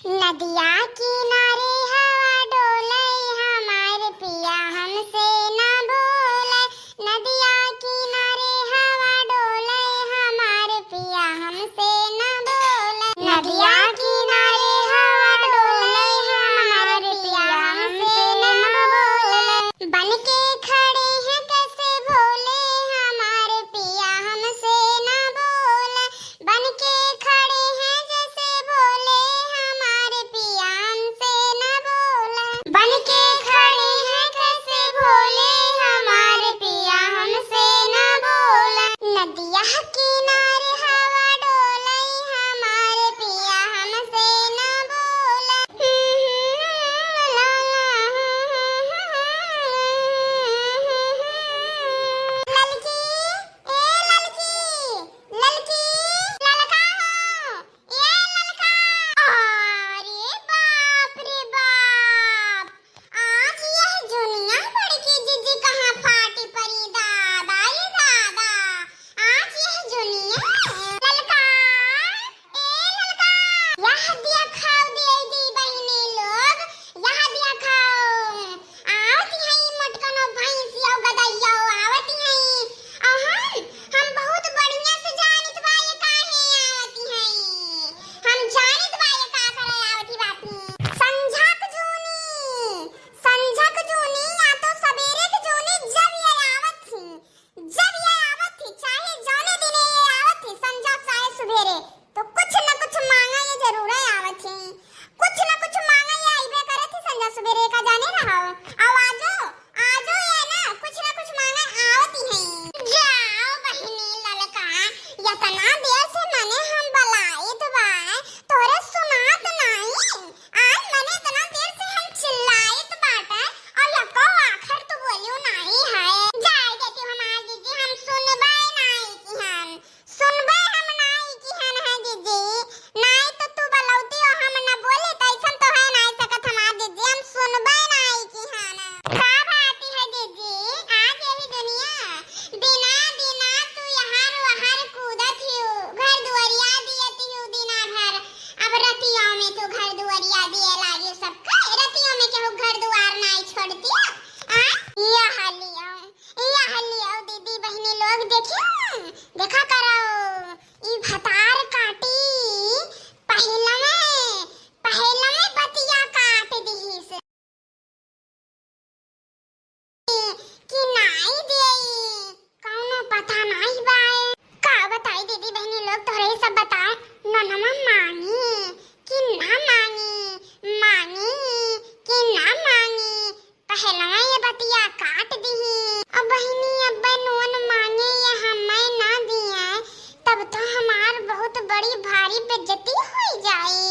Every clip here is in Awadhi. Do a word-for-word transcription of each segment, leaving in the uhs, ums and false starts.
नदिया किनारे हवा डोले, हमार पिया हमसे ना बोले। नदिया किनारे हवा डोले, हमार पिया हमसे ना बोले। नदिया किनारे हवा डोले, हमार पिया हमसे ना बोले। बन के खड़े हैं कैसे भोले, हमार पिया हमसे ना बोले। बन के खड़े हैं जैसे भोले, हमार पिया हमसे ना बोले। बन के खड़े हैं कैसे भोले, हमार पिया हमसे ना बोले। नदिया किनारे हवा डोले, हमार पिया हमसे ना बोले। ललकी, ए ललकी, ललकी, ललका हो, ए ललका। अरे बाप रे बाप, आज यह जुनिया बड़की जिज्जी कहाँ फाटी परी दादा रे दादा, आज यह जुनिया। ललका, ए ललका, यह दिया खाओ दिए दी बहिनी लोग, यह दिया खाओ। आवत हई मोटकनो भैंसियो गदैयो आवत हई। अहम, हम बहुत बढ़िया से जानित बा ये काहे आवत हई। हम जानित बा ये का करे आवत ही बाटी। संझक जूनी, संझक जूनी या तो सबेरे के जूनी जब ये आवत ही, जब ये आवत ही, चाहे जौने दिने ये आवत ही, संझा चाहे सुबेरे, तो कुछ न कुछ मांगा ये जरूर आवत ही। कुछ न कुछ मांगा ये आइबे करत ही संझा सुबेरे का जाने रहो। आवाजो, आजो ये ना कुछ न कुछ मांगा आवत ही। जाओ बहिनी ललका, यतना देर से मने हम बलाइत बा, तोरे सुनात नाई? आज मने इतना देर से हम चिल्लाइत बाटे और यको आखर तू बोलियो नाई है। जाए देती हमार दीदी, हम सुनबे नाई की हन, सुनबे हम नाई की हन है दीदी। नाई तो तू बलौती हो हम न बोले, कैसन तो है नाई सकत हमार दीदी, हम सुनबे नाई की हन। का बात है दीदी, आज यही दुनिया बिना बिना तू यहाँ वहाँ कूदत हियो, घर दुआरिया दियत हियो दिना भर। अब रतियों में तू घर दुआरिया दिए लागी सबका, रतियों में केहू घर दुआर नाई छोड़ती। आ? यह लियो, यह लियो दीदी बहिनी लोग, देखियो, देखा करो, ई भतार काटी, पहलवे, पहलवे बतिया काट दिहिस। कि नाई देई, कौनो पता नाई बाए। का बताई दीदी बहिनी लोग, तोहरे ही सब बताए। ननमा मांगी कि ना मांगी, मांगी कि ना मांगी, पहलवा ये बतिया काट दिही। अब बहिनी अब्बे नोन मांगे ये हमें ना दिए, तब तो हमार बहुत बड़ी भारी बेइज्जती होई जाई,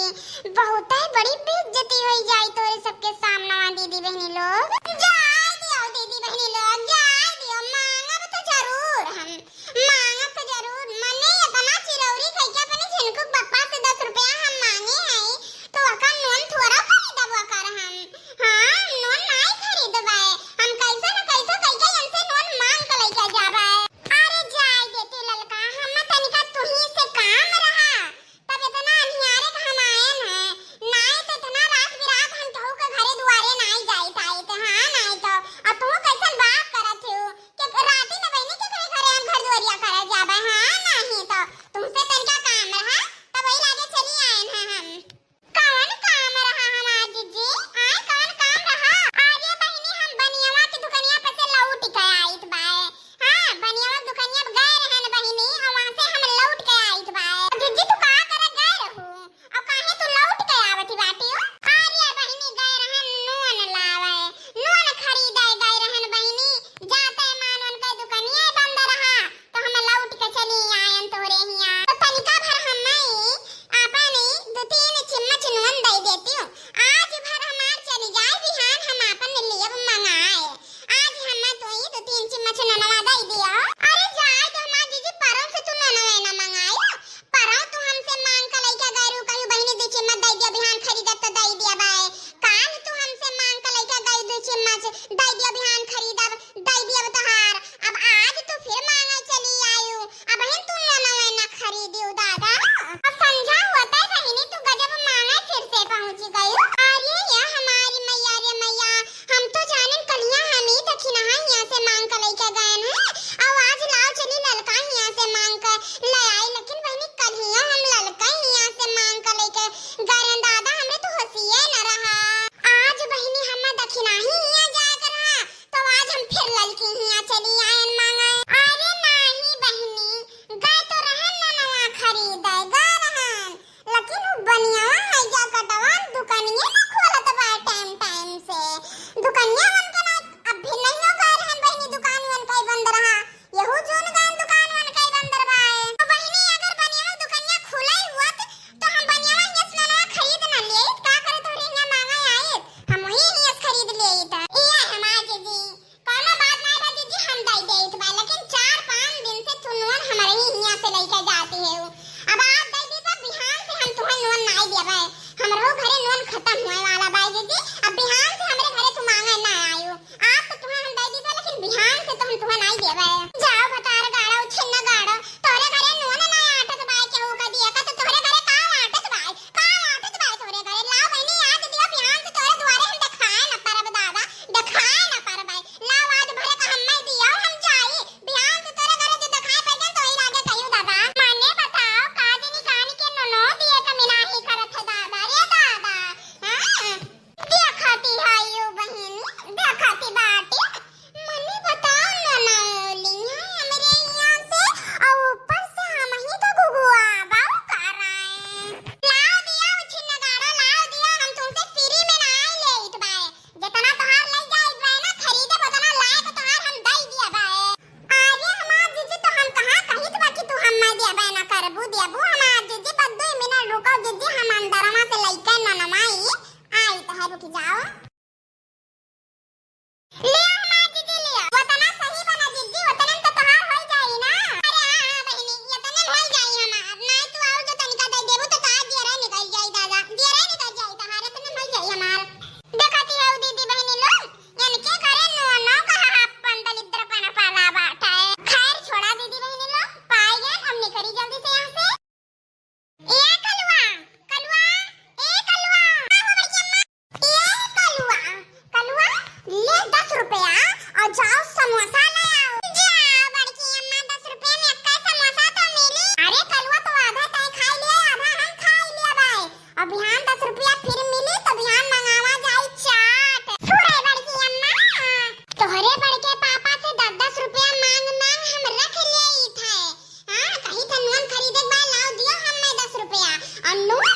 बहुत ही बड़ी बेइज्जती होई जाई तोरे सबके सामने दीदी बहिनी लोग। जाए दियो दीदी बहिनी लोग, जाए दियो, मांगब तो जरूर हम, मांगब तो जरूर। मने इतना चिरौरी खाई के अपने झिनकू के पप्पा से दस रुपया हम मांगे हैं, तो ओकर नोन थोड़ा खरीदब ओकर हम। हाँ, नोन नाई खरीदबे, हम कैसे न कैसे कइके इनसे नोन मांग के लइके जाबे। अरे जाए दे तू ललका, हम तनिका तुही से काम रहा, तब इतना अनिहारे के हम आएन है। गयो। अरे या हमारी मैया रे मैया, हम तो जानेन कलिया हम ही दखिनहा हियाँ से मांग के लइके गएन है, अउ आज लाव चली ललका हियाँ से मांग के ले आई, लेकिन बहिनी कलिया हम ललका हियाँ से मांग के लइके गएन दादा, हमरे तो होशिये न रहा। आज बहिनी हम दखिनहा हियाँ जाए के रहा, तो आज हम फिर ललकी हियाँ चली आएन मांगे। अरे नाही बहिनी, गए तो रहन ननवा खरीदे, गए रहन, लेकिन उ बनियावा है जैकेटवा दुकानिये ना खोलत बा टाइम टाइम से। दुकानिया उनके ना, अब भी नहीं हो गए रहन बहिनी, दुकान उनका ही बंद रहा। यहू जून गए दुकान उनका ही बंद रहा। तो बहिनी अगर बनियावा दुकानिया खुला ही हुआ तो, तो हम बनियावा यस ननवा खरीद ना लिए, का करे तोहरे हियाँ मांगा आए, हम वही यस खरीद लिए। तो ये हमार जीजी कौनो बात नाय बा जीजी, हम दई देत बा, लेकिन चार पाँच दिन से तू नून हमरे ही हियाँ से लइके जाती है उ। अब आज दई दी तो बिहान से हम तुहे नून नाय देबे। हमरो घरे नून खतम होए वाला बा जीजी, अब बिहान से हमरे घरे तू मांगे ना आयु। आज तो तुहे हम दई दी बा, लेकिन बिहान से तो हम तुहे नाय देबे। जाओ भतार गाड़ो, छिन्न गाड़ो, तोरे घरे नून ना आटत बा, केहू का दिया का तो तोरे घरे का आटत बा, का आटत बा तोरे घरे? लाओ बहिनी, आज दिया बिहान से तोरे दुआरे हम देखाए ना परब दादा, देखाए ना परब। लाओ, आज भरे का हम्मे दिया और हम जाई। बिहान से तोरे घरे जो देखाए पड़ गए, तो ही लागे कहियो दादा। माने बताओ, का जनी कानी के ननो दिए कमी नाही करत है दादा, रे दादा। हाँ? देखती है यू बहिनी, देखती बाटी। मने बताओ ननो लिया हमरे यहाँ से, और ऊपर से हम ही तो घुघुआ बाऊ कर रहे हैं। लाओ दिया, उछिन नगाड़ो, लाओ दिया, हम तुमसे फ्री में ना लेत बाए। जितना तोहार लई जाए बा ना खरीदे, उतना लायक तोहार हम दई दिया बा। अरे हमार जीजी, तो हम कहाँ कहित बा कि तू हम्मे देबे ना करबू, देबू हमार जीजी, बस दुई मिनट रुको जीजी, हम अंदरवा से लइके ननवाई आई तो है, रुक जाओ। लिया हमार जीजी, लिया, उतना सही बना जीजी, उतने में तो तोहार होई जाई ना। अरे हाँ, हाँ बहिनी, इतने में होई जाई हमार, नाई तू और जो तनिका दे देबू तो तोहार दियरा निकल जाई दादा, दियरा निकल जाई तोहार, इतने में होई जाई हमार। देखती हो दीदी बहिनी लोग, इनके घरे नौ, नौ का हाफ बंडल इधर पना पाला बाटा है। खैर, छोड़ा दीदी बहिनी लोग, पाई गए, हम निकली जल्दी से यहाँ से। ए कलुआ, कलुआ, ए कलुआ। का हो बड़की अम्मा? ए कलुआ, कलुआ, ले दस रुपया और जाओ समोसा ले आओ। जाओ बड़की अम्मा, दस रुपया में एक्का समोसा तो मिली। अरे कलुआ, तो आधा तय खाई लिया, आधा हम खाई लिया भाई। अब बिहान दस रुपया फिर मिली तो बिहान मंगावा जाई चाट। सुरे बड़की अम्मा, तोहरे बड़के पापा से दस दस रुपया मांग मांग हम रख लेइत है। हाँ, कही था नून खरीदे के बाद लाओ दियो हमें दस रुपया। और नून,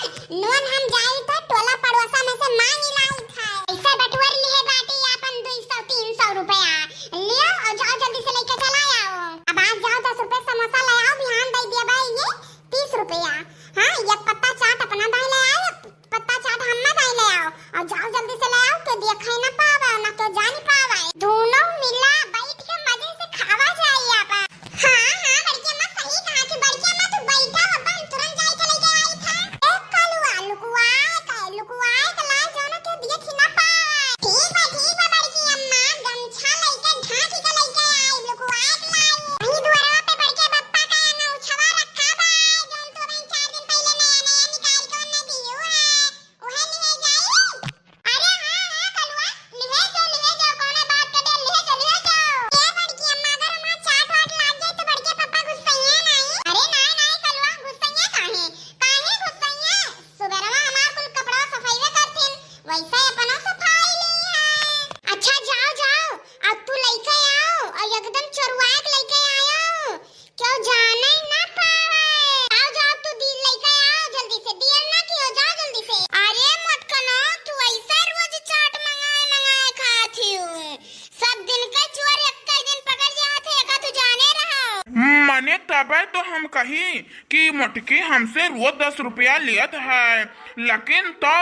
नून हम जाई था टोला पड़ोसा में से मांग लाई था। ऐसे बटुअर लिए बाटी आपन दो सौ तीन सौ रुपया। लियो और जाओ जल्दी से लेके चला आओ। अब आज जाओ दस रुपया समोसा ले आओ, बिहान दे दिया भाई ये तीस रुपया। हाँ, एक पत्ता चाट अपना दाई ले आए, एक पत्ता चाट हम्मा दाई ले आओ, और जाओ जल्दी से ले आओ, के देखे ना पावे, ना के जान पावे। दोनों मिला बैठ के मजे से खावा जाए आप। हाँ, हाँ, बड़की अम्मा सही कहा कि बड़की अम्मा तू बैठा, अब हम तुरंत जाए के लेके आई था। ए कलुआ, लुकुआ के, लुकुआ के ला, जौन के देख ना पाए। ठीक बा, ठीक बा बड़की अम्मा, गमछा लेके ढांकी के लेके आई, लुकुआ के लाई। वही दुआरवा पे बड़के बप्पा का अंगूछवा रखा बा, जौन तो भाई चार दिन पहले नया नया निकाल के उन्हें दियो है, उहे लिहे जाई। अरे हाँ, हाँ, कलुआ, लिहे जो, लिहे जो, कौनो बात के डर, लिहे जो, लिहे जो। ए बड़की अम्मा, अगर हमार चाट वाट लाग जाए तो बड़के पापा गुस्सइहे नाई? अरे नाई, नाई, कलुआ, गुस्सइहे काहे? काहे गुस्सइहे? सुबेरवा हमार कुल कपड़ा सफाईवे करथिन, वैसे अपनो सफाई ली है। अच्छा, जाओ, जाओ, अब तू लइके आओ और एकदम चोरुआ के लइके आयो। क्यों जाने ना पावे। आओ, जाओ, तू दी लइके आओ जल्दी से, दियर ना कियो, जाओ जल्दी से। अरे मोटकनो, तू ऐसा रोज चाट मंगाए, मंगाए खात हियो। सब दिन के चोर एक ही दिन पकड़ जात है, एका तू जाने रहो। मने तबे तो हम कही कि मोटकी हमसे रोज दस रुपया लेत है, लेकिन तो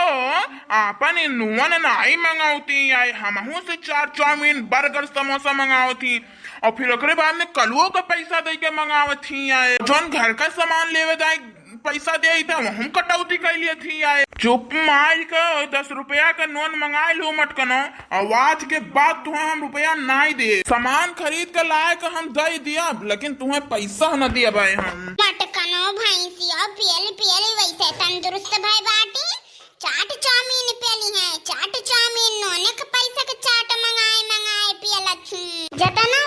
आपन ई नून नाई मंगावती आए, हमहू से चाट, चाउमीन, बर्गर, समोसा मंगावती। और फिर ओकरे बाद में कलुओ का पैसा दे के मंगावत ही आए। जौन घर का सामान लेवे जाए पैसा दे था, वहम कटौती कर लिए थी आए। चुप मार के दस रुपया का नून मंगाए लो मोटकनो, और आज के बाद तुम्हें हम रुपया नाई दे। सामान खरीद के लाए के हम दे दिया, लेकिन तुम्हें पैसा न दिया भाई हम। मोटकनो भैंसिया पियल पियल वैसे तंदुरुस्त भय बाटी। चाट चाउमीन चाट चाउमीन नोने के पैसा के चाट मंगाए मंगाए पिया लक्ष्मी। जतना